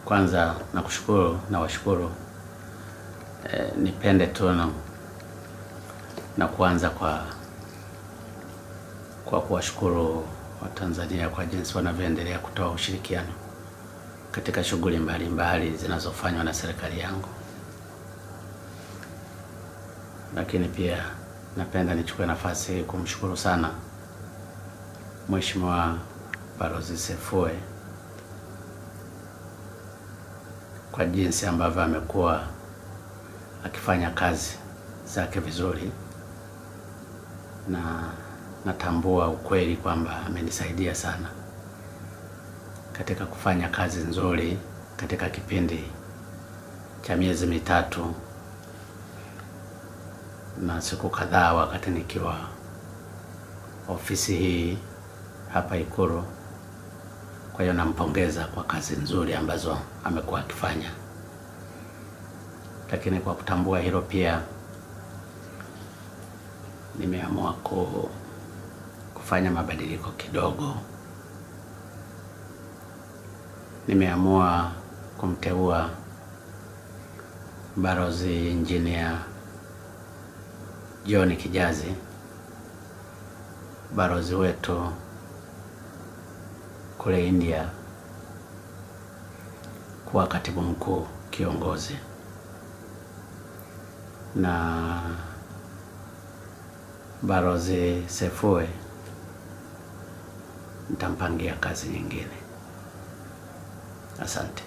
Kwanza nakushukuru na washukuru. Nipende tu na kuanza kwa kuwashukuru Watanzania kwa jinsi wanavyoendelea kutoa ushirikiano katika shughuli mbalimbali zinazofanywa na serikali yangu. Lakini pia napenda nichukue nafasi kumshukuru sana Mheshimiwa Balozi Sefue kwa jinsi ambavyo amekuwa akifanya kazi zake vizuri, na natambua ukweli kwamba amenisaidia sana katika kufanya kazi nzuri katika kipindi cha miezi 3 na siku kadhaa wakati nikiwa ofisi hii hapa Ikulu. Kwa hiyo nampongeza kwa kazi nzuri ambazo amekuwa akifanya. Lakini kwa kutambua hilo pia nimeamua kufanya mabadiliko kidogo. Nimeamua kumteua Balozi Engineer John Kijazi, balozi wetu kule India, kuwa katibu mkuu kiongozi, na Balozi Sefue nitampangia kazi nyingine. Asante.